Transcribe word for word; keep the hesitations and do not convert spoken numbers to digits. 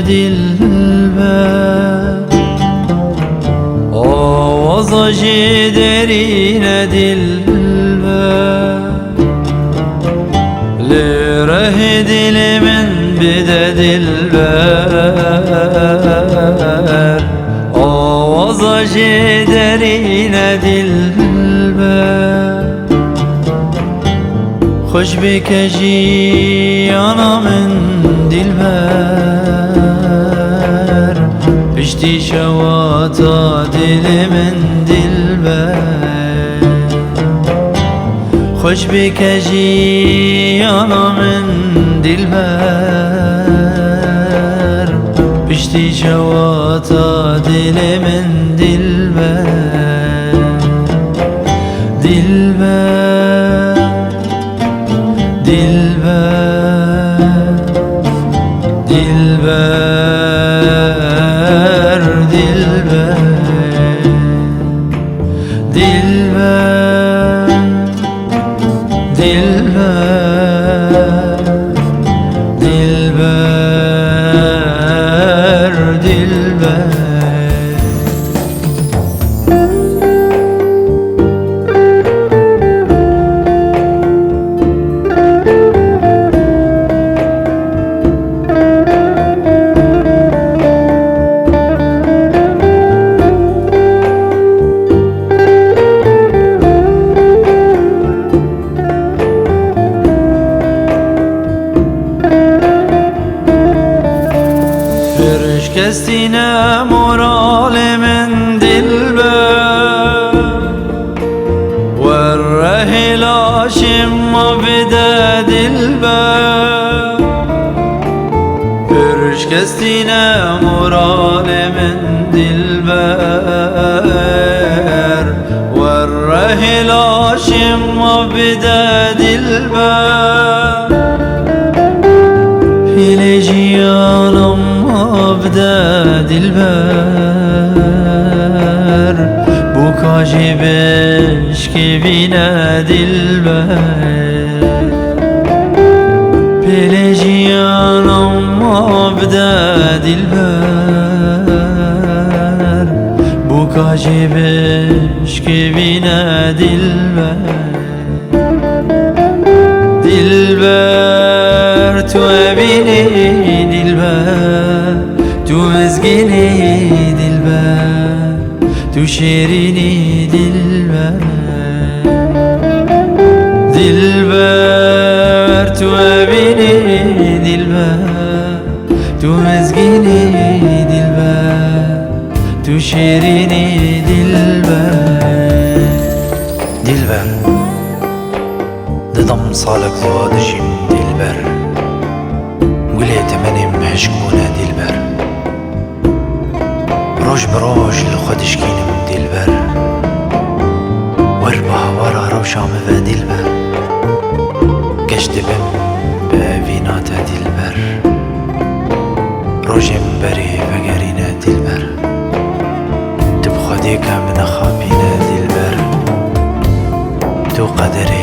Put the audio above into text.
Dilber, awaza jê derîne dilber. Li rehê dilê min bide dilber. Awaza jê derîne dilber. Xweş bike jiyana min dilber. Piştî şewata dilê min dilber. Xweş bike jiyana min dilber. Piştî şewata dilê min dilber. Dilber, dilber, dilber, dilber. Dilber, dilber, dilber, dilber. Pir şikestîne moralê min dilber. Werre hêla şêma bide dilber. Pir şikestîne moralê min dilber. Werre hêla şêma bide dilber. Hêlê jiyana ma bide dilber. Bûka jê bişkevîne dilber. Pêlê jiyana ma bide dilber. Bûka jê bişkevîne dilber. Dilber, tu evînî dilber, tu mizgînî dilber, tu şêrînî dilber. Dilber, tu evînî dilber, tu mizgînî dilber, tu şêrînî dilber. Dilber. Didim salek ziwa dijîm dilber. Gulê temenê min hişk bûne dilber. Roj bi roj li xwe dişkînim dilber. Wer bi hawara rewşa min ve dilber. Geş dibim bi evîna te dilber. Rojê min berê vegerîne dilber. Tu bi xwedê ke min nexapîne dilber. Tu qederê